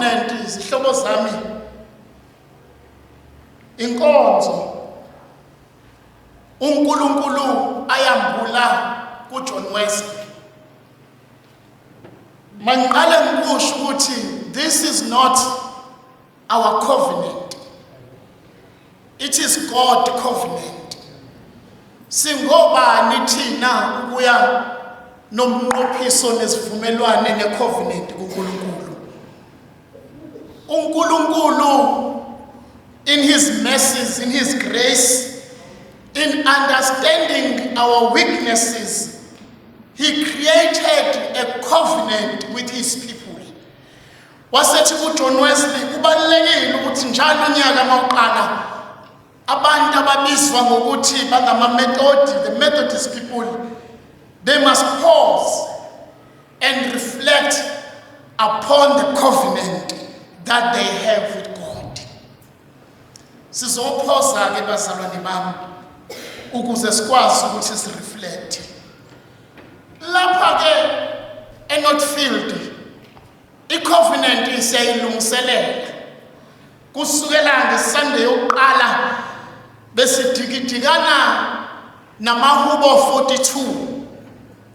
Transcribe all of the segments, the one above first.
Icovenant zihlobo zami inkonzo uNkulunkulu ayambula kuJohn Wesley. Mangiqale ngikusho ukuthi this is not our covenant. It is God covenant. Singobani thina ukuya nomnqophiso nesivumelwane necovenant kuNkulunkulu? uNkulunkulu in his mercies, in his grace, in understanding our weaknesses, he created a covenant with his people. Wasethi kuJohn Wesley kubalulekile ukuthi njalo unyaka mawuqala abantu ababizwa ngokuthi bangama-Method, the Methodist people, they must pause and reflect upon the covenant that they have with God. Sizophoza ke bazalwane bami ukuze sikwazi ukuthi sireflect. Lapha ke eNorthfield icovenant siyayilungiselela kusukela ngeSunday yokuqala besidikidikana namahubo 42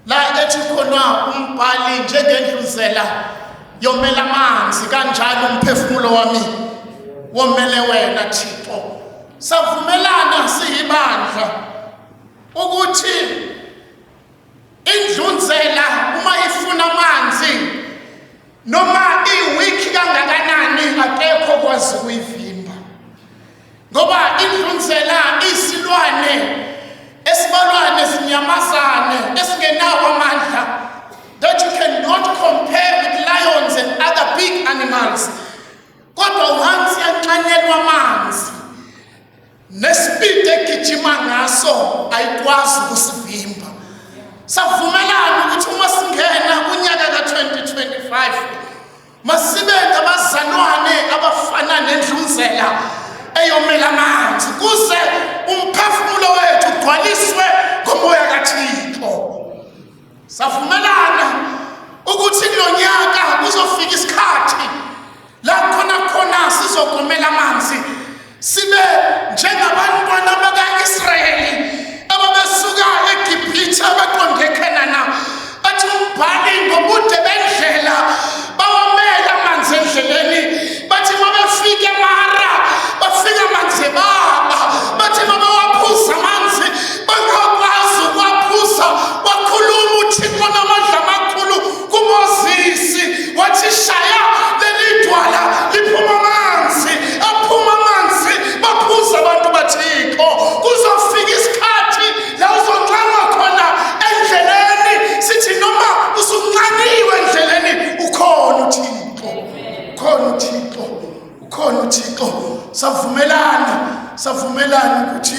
la ethi khona umbhali njengendluzela yomela amanzi kanjalo umphefumulo wami womele wena Thixo. Savumelana siyibandla ukuthi indlunzela uma ifuna amanzi noma iwiki kangakanani akekho kwazi ukuyivimba ngoba indlunzela isilwane esibalwa nezinyamazane esingenawo amandla that you cannot compare with lions and other big animals, kodwa once yanxanyelwa amanzi nespeed egijima ngaso ayikwazi ukusivimba. Savumelana ukuthi uma singena kunyaka ka-2025 masibe ngabazalwane abafana nendlunzela eyomela amanzi kuze umphefumulo wethu ugcwaliswe ngomoya kaThixo. Savumelana ukuthi kulonyaka kuzofika isikhathi la khona khona sizogomela amanzi sibe njengabantwana baka-Israyeli ababesuka eGibhithe abaqonde eKhenana. Athi umbhali ngobude bendlela bawamela amanzi endleleni, bathi uma befika eMara bafika amanzi ebaba, bathi uma bewaphuza amanzi bangakwazi ukuwaphuza. Wakhuluma uThixo namandla amakhulu kuMozisi wathi shaya leli dwala liphuma amanzi, aphuma amanzi baphuza abantu baThixo. Kuzofika isikhathi la uzoncanywa khona endleleni, sithi noma usuncanyiwe endleleni ukhona uThixo, ukhona uThixo, ukhona uThixo. Savumelana, savumelana ukuthi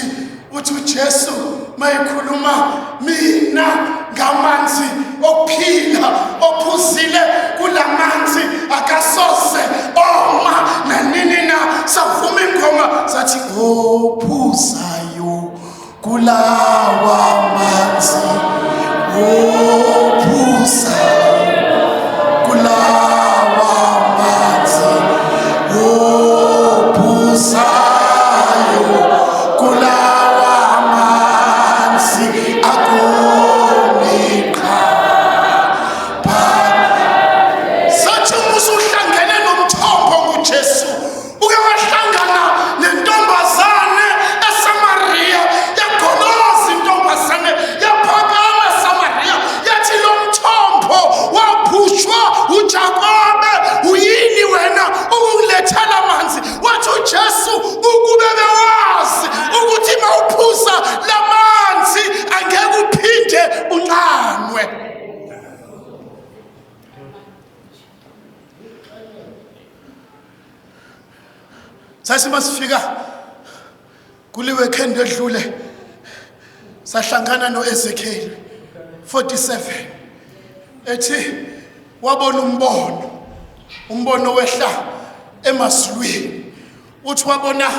uthi uJesu mayikhuluma mina ngamanzi okuphila, ophuzile kulamanzi akasose oma nanini na. Savuma ingoma sathi ophuzayo kulawa manzi, ophuzayo kulawa manzi, ophuzayo kulawa manzi akomiqa. Sathi uma usuhlangene nomthombo nguJesu, uke wahlangana nentombazane eSamariya, yagoloza intombazane yaphakama eSamariya yathi lo mthombo waphushwa uJakobe, uyini wena ukungilethela amanzi? Wathi uJesu ukube bewazi ukuthi uma uphuza lamanzi angeke uphinde unxanwe. Sathi masifika kule weekend edlule sahlangana noEzekiel 47 ethi wabona umbono, umbono wehla emazulwini, uthi wabona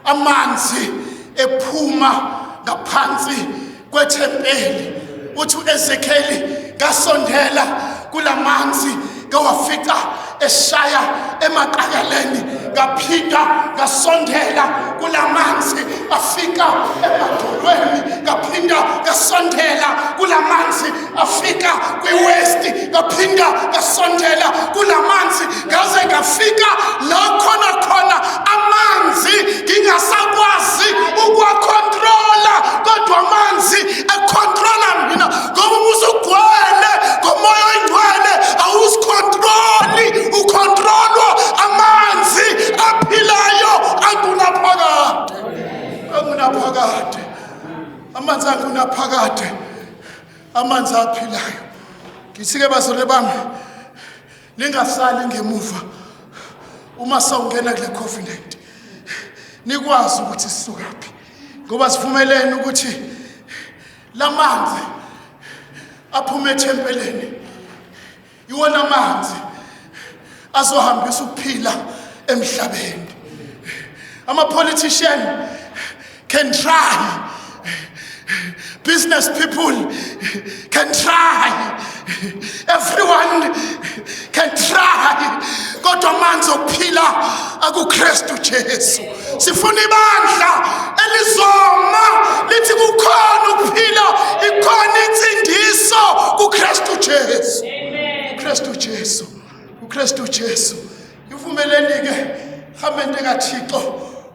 amanzi ephuma ngaphansi kwethempeli. Uthi uEzekiel kasondela kulamanzi Ngawafica eshaya emaqakaleni, ngaphinda ngasondela kulamanzi afika emadolweni, ngaphinda ngasondela kulamanzi afika kwi-waist, ngaphinda ngasondela kulamanzi ngaze ngafika la khona khona amanzi ngingasakwazi ukuwakhontrola, kodwa amanzi ekhontrola mina, ngoba uma usugcwele ngomoya oyingcwele awuzikhontroli, ukhontrolwa amanzi aphilayo angunaphakade, angunaphakade, amanzi angunaphakade, amanzi aphilayo. Ngithi-ke bazalwane bami, ningasali ngemuva uma sawungena kule covenant, nikwazi ukuthi sisukaphi, ngoba sivumelene ukuthi lamanzi aphuma ethempeleni iwona amanzi azohambisa ukuphila emhlabeni. Ama-politician can try, business people can try, everyone can try, kodwa amanzi okuphila akuKristu Jesu. Sifuna ibandla elizoma lithi kukhona ukuphila, ikhona insindiso kuKristu Jesu, kuKristu Jesu, kuKristu Jesu. Ivumeleni ke hamente kaThixo,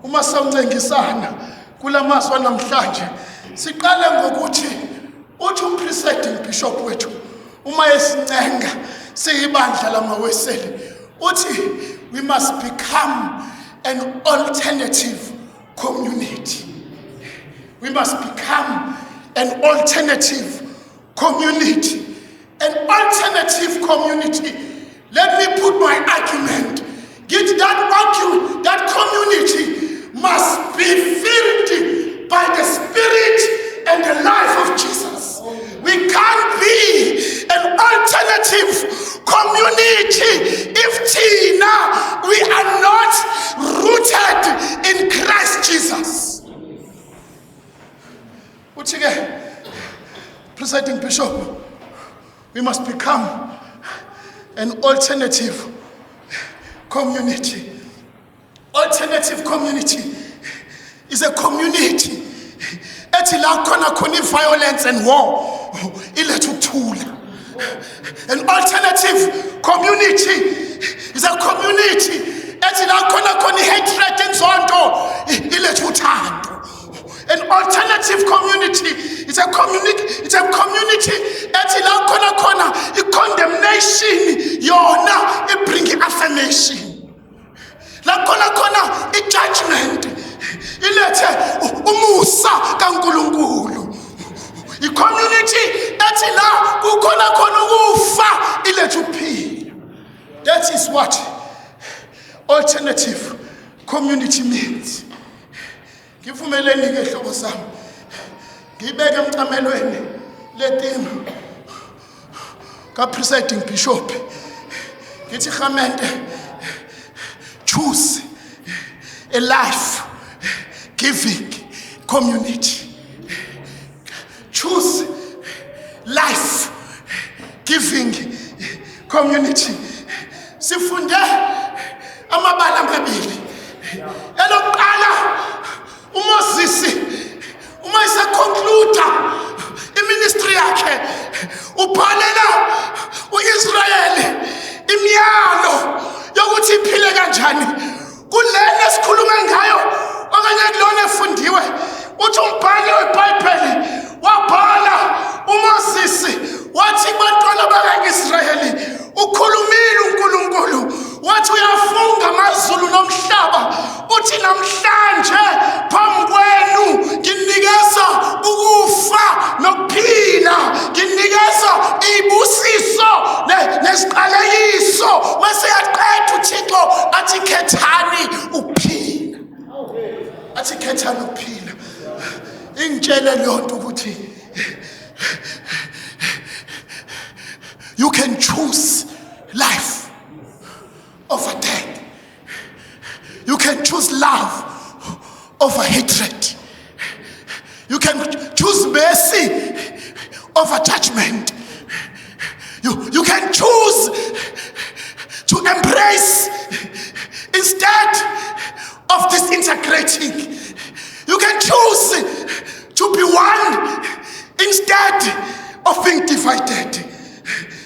uma sawuncengisana kulamazwi namhlanje, siqale ngokuthi uthi umpresiding bishop wethu uma esincenga siyibandla lamaweseli, uthi we must become an alternative community. We must become an alternative community, an alternative community. Let me put my argument. Get that argument, that community must be filled by the Spirit and the life of Jesus. We can't be an alternative community if thina we are not rooted in Christ Jesus. Uthi ke presiding bishop, we must become an alternative community. Alternative community is a community ethi la khona khona i-violence and war, ilethe ukuthula. An alternative community is a community ethi la khona khona i-hatred, inzondo, ilethe uthando. An alternative community is a community, it's a community ethi la khona khona i-condemnation, yona ibring i-affirmation. La khona khona i-judgment, ilethe umusa kaNkulunkulu. I-community ethi la kukhona khona ukufa, ilethe ukuphila. That is what alternative community means. Ngivumeleni ke hlobo sami ngibeke emcamelweni le theme ka presiding bishop, ngithi hamente, choose a life giving community. Choose life giving community. Sifunde amabala amabili. Elokuqala, uMoses uma eseconcluda iministry yakhe, ubhalela uIsrayeli imiyalo yokuthi iphile kanjani kulena esikhuluma ngayo okanye kulona efundiwe. Uthi umbhali weBhayibheli, wabhala uMoses wathi kubantwana baka-Israyeli, ukhulumile uNkulunkulu wathi uyafunga amazulu nomhlaba, uthi namhlanje phambi kwenu nginikeza ukufa nokuphila, nginikeza ibusiso nesiqalekiso. Mase yaqeda uThixo athi khethani ukuphila, athi khethani ukuphila. Ingitshele leyo nto ukuthi you can choose life over death, you can choose love over hatred, you can choose mercy over judgment, you can choose integrating. You can choose to be one instead of being divided.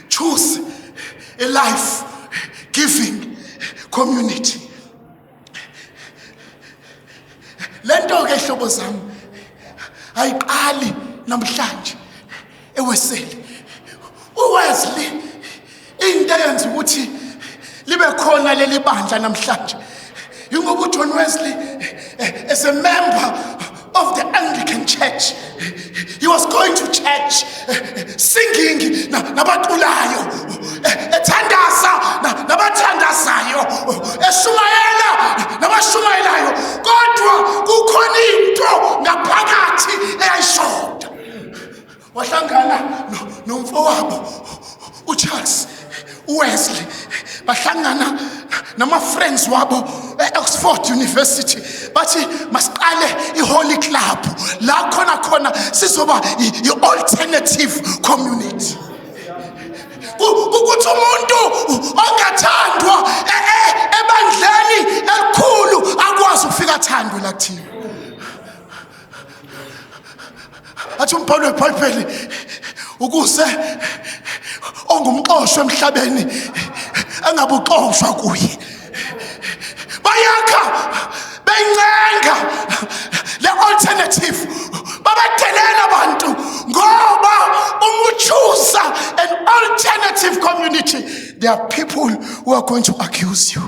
Choose a life giving community. Lento ke, hlobo zami, ayiqali namhlanje eWeseli. UWesley, into eyenza ukuthi libe khona leli bandla namhlanje ingoba uJohn Wesley, as a member of the Anglican Church, he was going to church, singing nabaculayo, ethandaza nabathandazayo, eshumayela nabashumayelayo, kodwa kukhona into ngaphakathi eyayishoda. Wahlangana nomfowabo uCharles Wesley, bahlangana nama-friends wabo e-Oxford University, bathi masiqale i-Holy Club la khona khona sizoba i-alternative community. Ukuthi umuntu ongathandwa ebandleni elikhulu akwazi ukufika athandwe la kuthina. Athi umbhalo weBhayibheli, ukuze ongumxoshwa emhlabeni engabuxoshwa kuye. Bayakha, bencenga le alternative, babadelela abantu, ngoba uma uchoose an alternative community, there are people who are going to accuse you.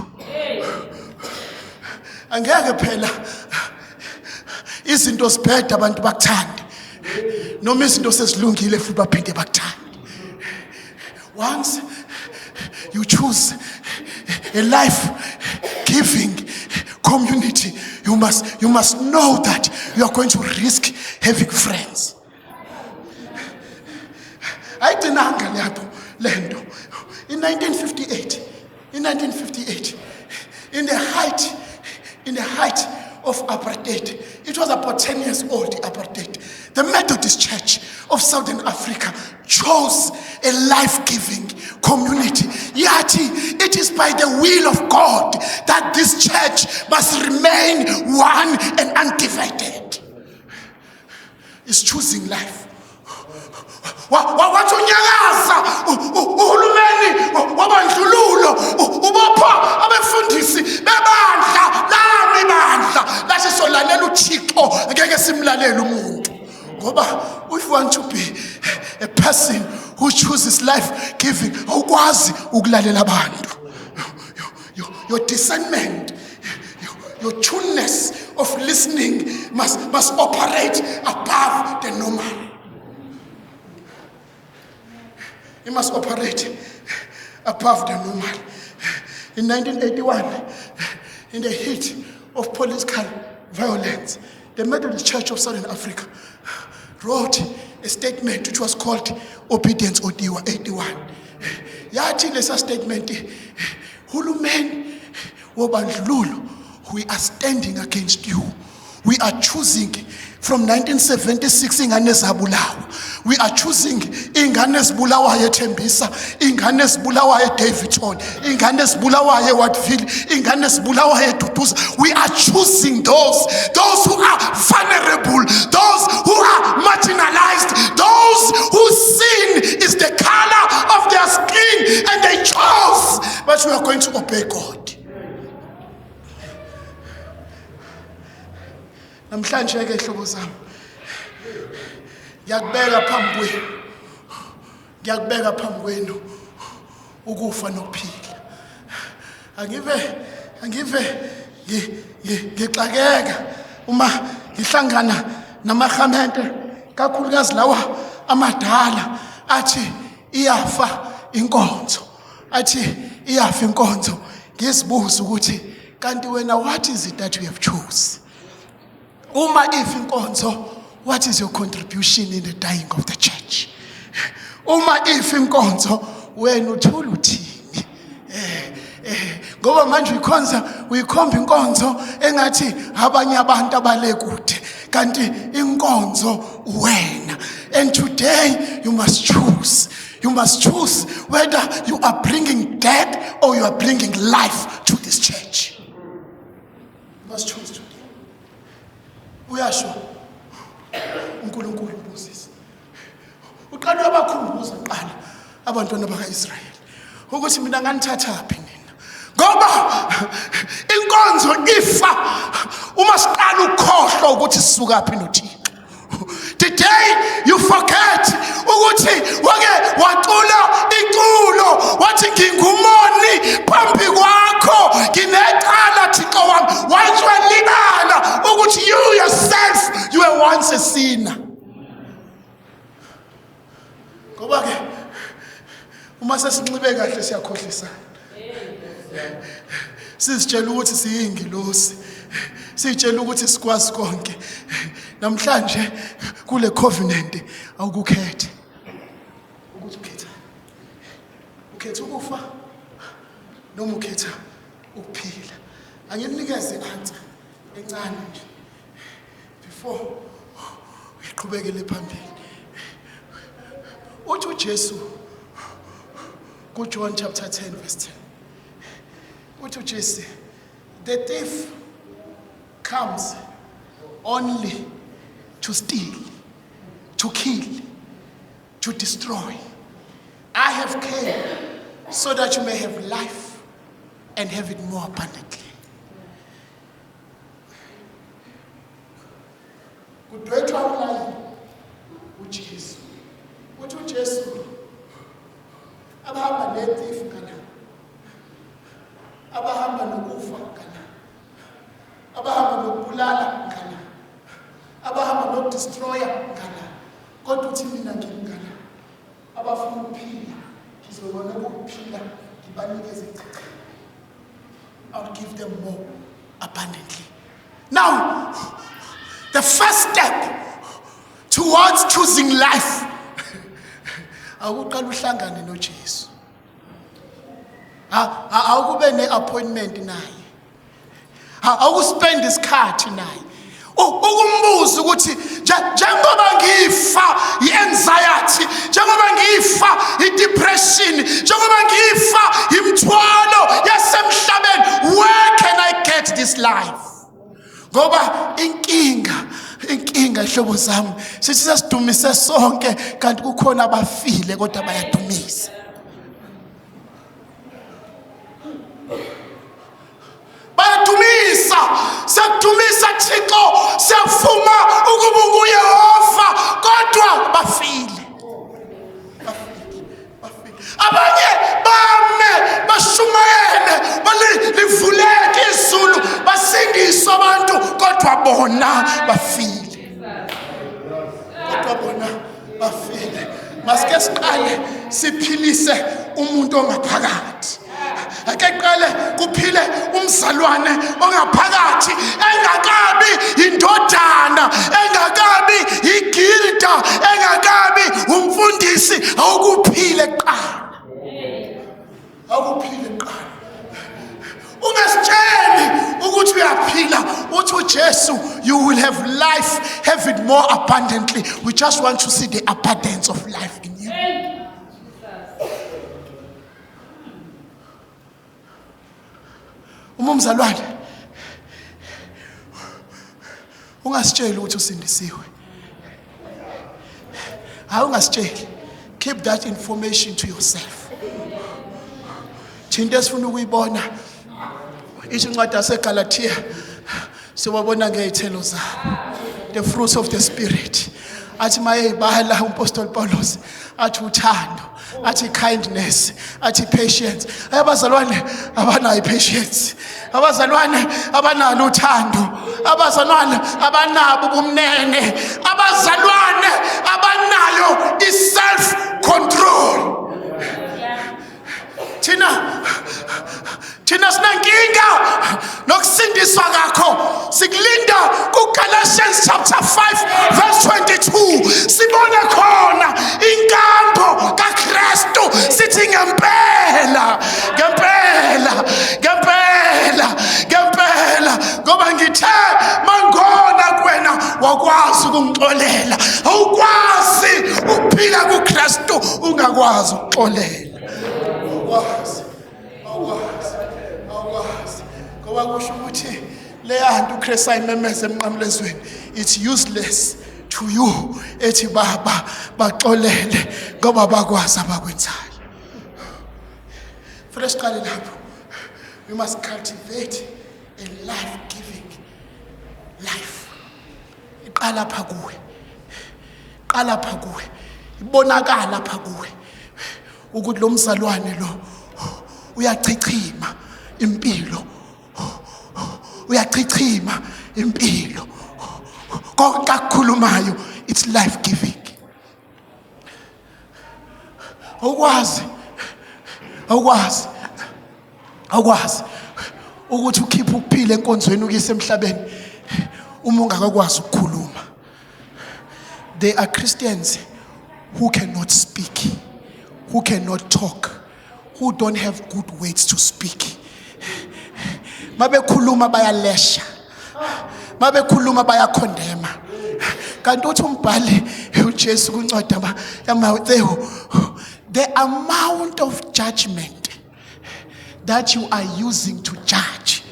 Angeke phela izinto zibheda abantu bakuthande, noma izinto sezilungile futhi baphinde bakuthande. Once you choose a life giving community, you must know that you are going to risk having friends. Ayigcinanga lapho lento. In 1958, in 1958, in the height of apartheid, it was about 10 years old, the apartheid, the Methodist Church of Southern Africa chose a life-giving community. Yathi it is by the will of God that this church must remain one and undivided. Is choosing life. Wathi unyakaza uhulumeni wabandlululo, ubopha abefundisi bebandla lami, bandla lathi solalela uThixo, ngeke simlalele umuntu, ngoba if you want to be a person who chooses life giving, awukwazi ukulalela abantu. Your discernment, your tuneness of listening must operate above the normal. It must operate above the normal. In 1981, in the heat of political violence, the Methodist Church of Southern Africa wrote a statement which was called Obedience Odiwa 81. Yathi lesa statement, hulumeni wobandlululo, we are standing against you. We are choosing from 1976 ingane ezabulawa. We are choosing ingane ezibulawayo eThembisa, ingane ezibulawayo eDaveyton, ingane ezibulawayo eWattville, ingane ezibulawayo eDuduza. We are choosing those who are vulnerable, those who are marginalized, those whose sin is the color of their skin, and they chose, but we are going to obey God. Namhlanje ke, hlobo zami, ngiyakubeka phambi kwenu, ngiyakubeka phambi kwenu ukufa nokuphila. Angive ngixakeka uma ngihlangana namahamente, kakhulukazi lawa amadala, athi iyafa inkonzo, athi iyafa inkonzo. Ngizibuza ukuthi kanti wena, what is it that you have chose? Uma if inkonzo, what is your contribution in the dying of the church? Uma if inkonzo, wena uthula uthini? Ngoba manje uyikhonza, uyikhomba inkonzo engathi abanye abantu abale kude, kanti inkonzo wena. And today you must choose. You must choose whether you are bringing death or you are bringing life to this church. You must choose today. Uyasho uNkulunkulu uMoses. Uqala uyabakhumbuza kuqala abantwana bakaIsrayeli ukuthi mina nganithathaphi nina. Ngoba inkonzo ifa uma siqala ukukhohlwa ukuthi sisukaphi noThixo. The day you forget ukuthi wake wacula iculo wathi ngingumoni phambi kwakho nginecala Thixo wami once walibala ukuthi you yourself you were once a sinner. Ngoba ke uma sesinxibe kahle siyakhohlisana. Sizitshela ukuthi siyingilosi. Sitshela ukuthi sikwazi konke. Namhlanje kule covenant awukukhethe. Ukuthi ukhetha. Ukhetha ukufa noma ukhetha ukuphila. Angininikeze answer encane nje. Before ngiqhubekele phambili. Uthi uJesu kuJohn chapter 10 verse 10. Uthi uJesu the thief comes only to steal, to kill, to destroy. I have came so that you may have life and have it more abundantly. Kudwetshwa ulayini uJesu. Uthi uJesu abahamba nethifu ngala. Abahamba nokufa ngala. Abahamba nokubulala ngala. Abahamba nokudestroya ngala. Kodwa uthi mina ngingala. Abafuna ukuphila ngizobona ukuphila ngibanikeze ichichima. I'll give them more abundantly. Now, the first step towards choosing life awuqala uhlangane noJesu. Awukube ne-appointment naye. Awukuspend isikhathi naye. Ukumbuza ukuthi njengoba ngifa i-anxiety, njengoba ngifa i-depression, njengoba ngifa imithwalo yasemhlabeni, where can I get this life? Ngoba inkinga inkinga ihlobo zami sithi sesidumise sonke kanti kukhona abafile kodwa bayadumisa. Bayadumisa, siyakudumisa Thixo, siyavuma ukuba unguYehova, kodwa bafile. Bafile. Abanye bame bashumayele, livuleke izulu, basindiswe abantu, kodwa bona bafile. Kodwa bona bafile. Masike siqale siphilise umuntu ongaphakathi. Ake qale kuphile umzalwane ongaphakathi engakabi indodana, engakabi igilda, engakabi umfundisi, awukuphile kuqala. Awukuphile kuqala. Ungasitsheli ukuthi uyaphila, uthi uJesu you will have life, have it more abundantly. We just want to see the abundance of life in you. Uma umzalwane ungasitsheli ukuthi usindisiwe. Hayi ungasitsheli. Keep that information to yourself. Thina esifuna ukuyibona isho incwadi yaseGalatia siwabona ngezithelo zabo. The fruits of the spirit. Athi mayeyibala umpostoli Paulos athi uthando, athi kindness, athi patience. Abazalwane abanayo patience, abazalwane abanalo uthando, abazalwane abanabo ubumnene, abazalwane abanayo i-self control. Thina thina sinenkinga nokusindiswa kakho, sikulinda kuGalatians chapter 5 verse 22, sibone khona inkambo kaKristu, sithi ngempela ngempela ngempela ngempela, ngoba ngithe mangona kuwena wakwazi ukungixolela. Awukwazi ukuphila kuKristu ungakwazi ukuxolela. Awukwazi, awukwazi, awukwazi, ngoba kusho ukuthi Leya nto uKristu ayimemeza emnqamlezweni, it's useless to you. Ethi baba baxolele ngoba bakwazi abakwenzayo. Fanele siqale lapho. We must cultivate a life-giving life. Iqala pha kuwe. Qala pha kuwe. Ibonakala pha kuwe ukuthi lo mzalwane lo uyachichima impilo. Uyachichima impilo. Konke akukhulumayo, it's life giving. Awukwazi, awukwazi, awukwazi ukuthi ukhiphe ukuphila enkonzweni ukuyise emhlabeni uma ungakakwazi ukukhuluma. There are Christians who cannot speak, who cannot talk, who don't have good words to speak. Mabekhuluma bayalesha, mabekhuluma bayacondemna. Kanti uthi umbhali uJesu kwincwadi yaMateyu, the amount of judgment that you are using to judge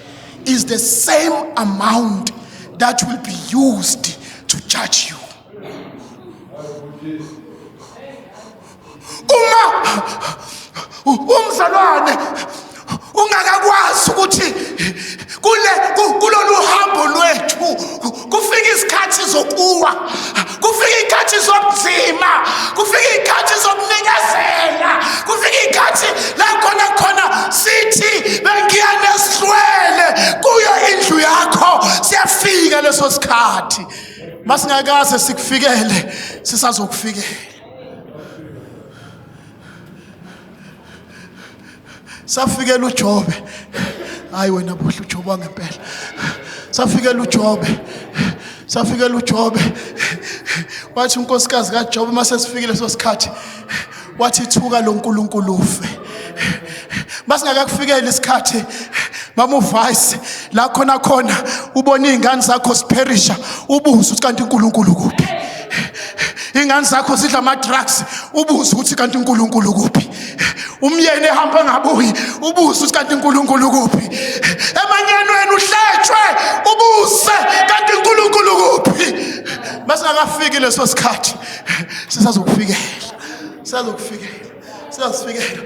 is the same amount that will be used to judge you. Uma umzalwane ungakakwazi ukuthi kule kulolu hambo lwethu kufika isikhathi zokuwa, kufika ikhathi zobunzima, kufika ikhathi zokunikezela, kufika ikhathi la khona khona sithi bengiya nesihlwele kuyo indlu yakho. Siyafika leso sikhathi, masingakaze sikufikele, sisazokufikela. Safikela uJobe. Hayi wena buhle, uJobe wangempela. Safikela uJobe, safikela uJobe. Wathi unkosikazi kaJobe mase sifikile leso sikhathi, wathi thuka lo nkulunkulu ufe. Masingakakufikeli isikhathi, mama uVice, la khona khona ubona izingane zakho sipherisha, ubuze ukuthi kanti uNkulunkulu kuphi. Ingane zakho zidla ama drugs, ubuze ukuthi kanti uNkulunkulu kuphi. Umyeni ehamba ngabuyi, ubuze ukuthi kanti uNkulunkulu kuphi. Emanyanweni uhletshwe, ubuze kanti uNkulunkulu kuphi. Masingakafiki leso sikhathi, sisazokufikela, sisazokufikela, sisazokufikela,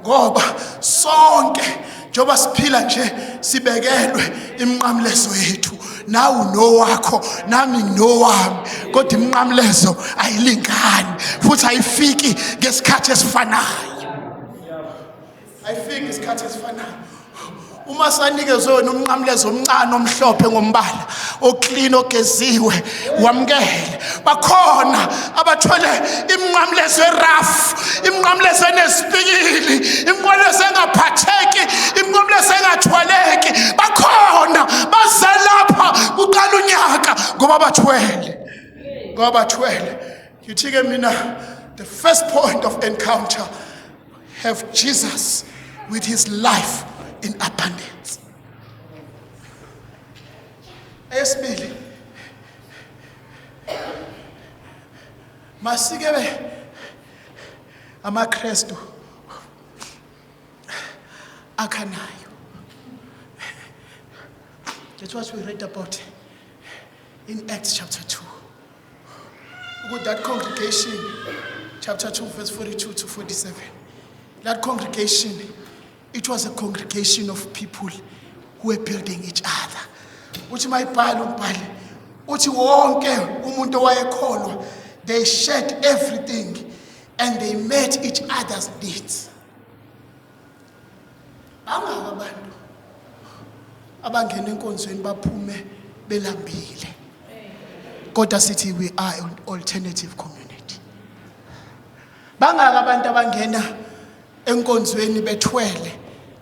ngoba sonke njengoba siphila nje sibekelwe iminqamlezo yethu. Nawe unowakho, nami nginowami, kodwa iminqamlezo ayilingani futhi ayifiki ngesikhathi esifanayo, ayifiki ngesikhathi esifanayo. Uma sanikezwe wena umnqamlezo omncane omhlophe ngombala oclean ogeziwe, wamukele. Bakhona abathwele iminqamlezo erough, iminqamlezo enesipikili, iminqamlezo engaphatheki, iminqamlezo engathwaleki. Bakhona baze lapha kuqala unyaka ngoba bathwele, ngoba bathwele. Ngithi-ke mina, the first point of encounter, have Jesus with his life in abundance. Eyesibili, masike be amaKristu akhanayo. That's what we read about in Acts chapter 2. Ukuthi that congregation, chapter 2 verse 42 to 47, that congregation, it was a congregation of people who were building each other. Uthi mayibhala umbhali, uthi wonke umuntu owayekholwa, they shared everything and they met each other's needs. Bangaka abantu abangena enkonzweni baphume belambile, kodwa sithi we are an alternative community. Bangaka abantu abangena enkonzweni bethwele,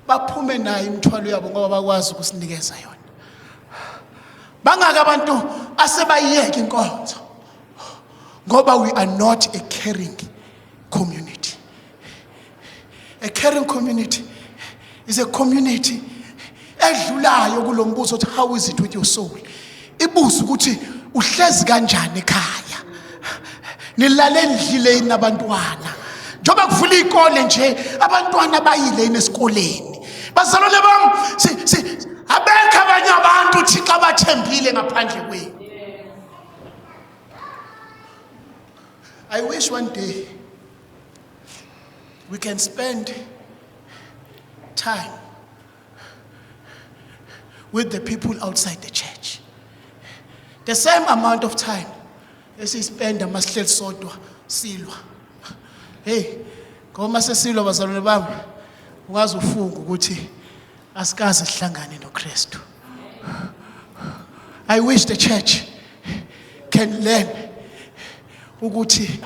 baphume nayo imithwalo yabo ngoba bakwazi ukusinikeza yona. Bangaka abantu asebayiyeka inkonzo ngoba we are not a caring community. A caring community is a community edlulayo kulombuzo othi how is it with your soul, ibuza ukuthi uhlezi kanjani ekhaya, nilale endlile yini abantwana, njengoba kuvula iy'kole nje, abantwana bayile yini esikoleni. Bazalwane bami, abekho abantu. Abanye abantu uThixo abathembile ngaphandle kwenu. I wish one day we can spend time with the people outside the church. The same amount of time esiyispenda masihleli sodwa silwa. Hey, ngoba masesilwa bazalwane bami ungaze ufunge ukuthi asikaze sihlangane noKristu. I wish the church can learn ukuthi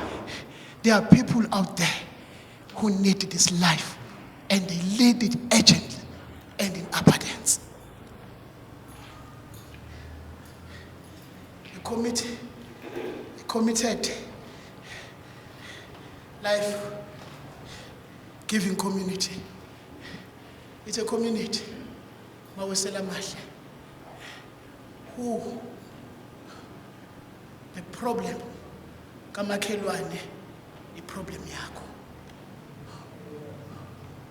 there are people out there who need this life and they need it urgently and in abundance. A committee, a committed life giving community. It's a community, Mawesela Mahle, who the problem kamakhelwane iproblem yakho.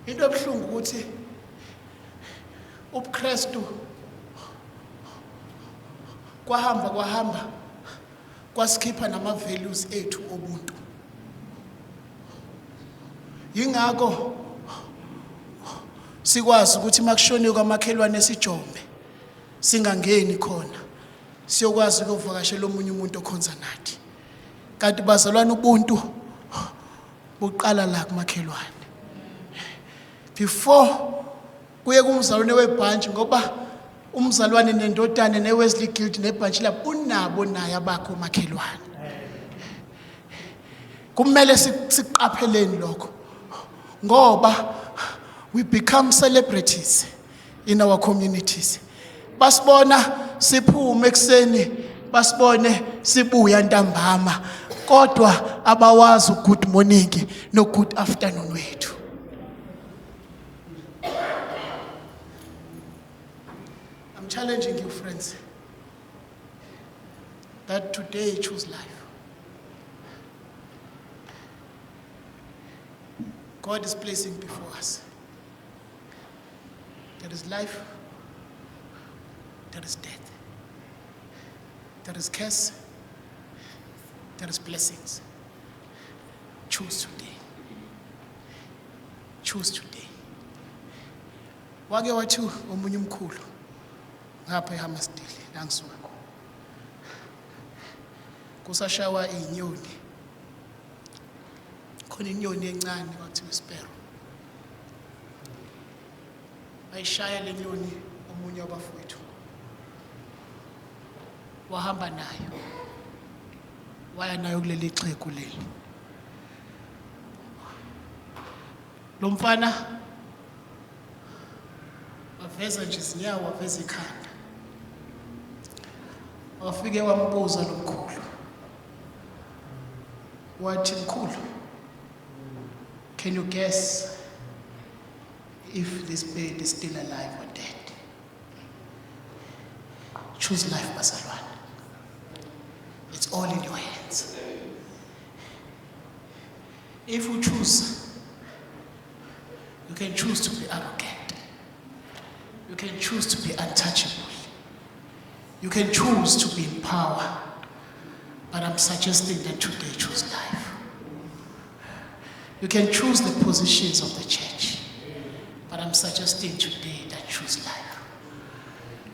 Into ebuhlungu ukuthi ubuKristu kwahamba kwahamba kwasikhipha nama values ethu obuntu. Yingakho sikwazi ukuthi makushoniwe kwamakhelwane esijombe singangeni khona siyokwazi ukuvakashela omunye umuntu okhonza nathi. Kanti bazalwane ubuntu buqala la kumakhelwane. Before kuye kumzalwane webhantshi ngoba umzalwane nendodana neWesley Guild nebhantshi labo unabo naye abakho omakhelwane. Kumele siqapheleni lokho ngoba we become celebrities in our communities. Basibona siphume ekuseni basibone sibuya ntambama kodwa abawazi good morning no good afternoon wethu. I'm challenging you friends that today choose life. God is placing before us. There is life, there is death. There is curse, there is blessings. Choose today. Choose today. Wake wathi omunye umkhulu ngapha eHammersdale la ngisuka khona. Kusashawa izinyoni. Khona inyoni encane kwakuthiwa isparrow. Bayishaya le nyoni omunye wabafowethu. Wahamba nayo. Waya nayo kuleli xhegu leli. Lo mfana waveza nje izinyawo waveza ikhanda. Wafike wambuza lo mkhulu. Wathi mkhulu, can you guess if this bird is still alive or dead? Choose life, bazalwane. It's all in your hands. If you choose, you can choose to be arrogant. You can choose to be untouchable. You can choose to be in power. But I'm suggesting that today choose life. You can choose the positions of the church. But I'm suggesting today that choose life.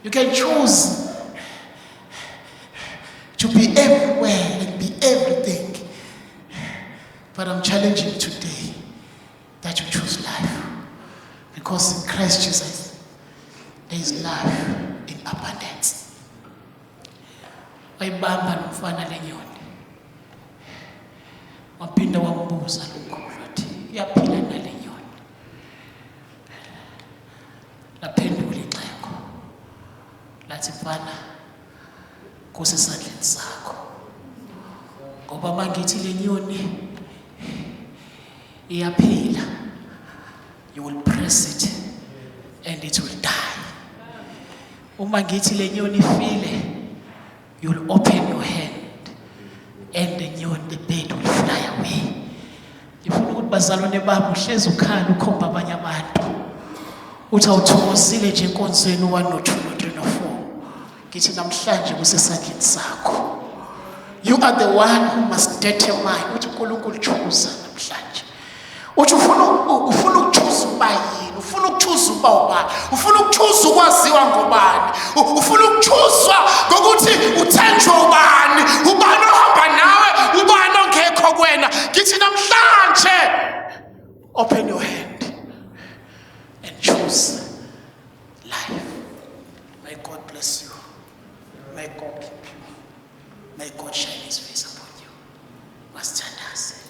You can choose to be everywhere and be everything. But I'm challenging today that you choose life. Because in Christ Jesus, there is life in abundance. Wayibamba lo mfana le nyoni. Waphinda wambuza lo mkhulu wathi, iyaphila nale nyoni? Laphendula ixhego lathi, mfana, kusesandleni sakho. Ngoba mangithi le nyoni iyaphila, you will press it and it will die. Uma ngithi le nyoni ifile, you will open your hand and the nyoni, the bird will fly away. Ngifuna ukuthi bazalwane bami uhlezi ukhala ukhomba abanye abantu. Uthi awuthokozile nje enkonzweni 1 no 2 no 3 no 4. Ngithi namhlanje kusesandleni sakho. You are the one who must determine ukuthi uNkulunkulu choose namhlanje. Uthi ufuna ukuchoose uba yini, ufuna ukuchoose uba ubani, ufuna ukuchoose ukwaziwa ngobani, ufuna ukuchooswa ngokuthi uthenjwe ubani, ubani ohamba nawe, ubani ongekho kuwena. Ngithi namhlanje open your hand and choose life. May God bless you. May God keep you. May God shine his face upon you. Masithandaze.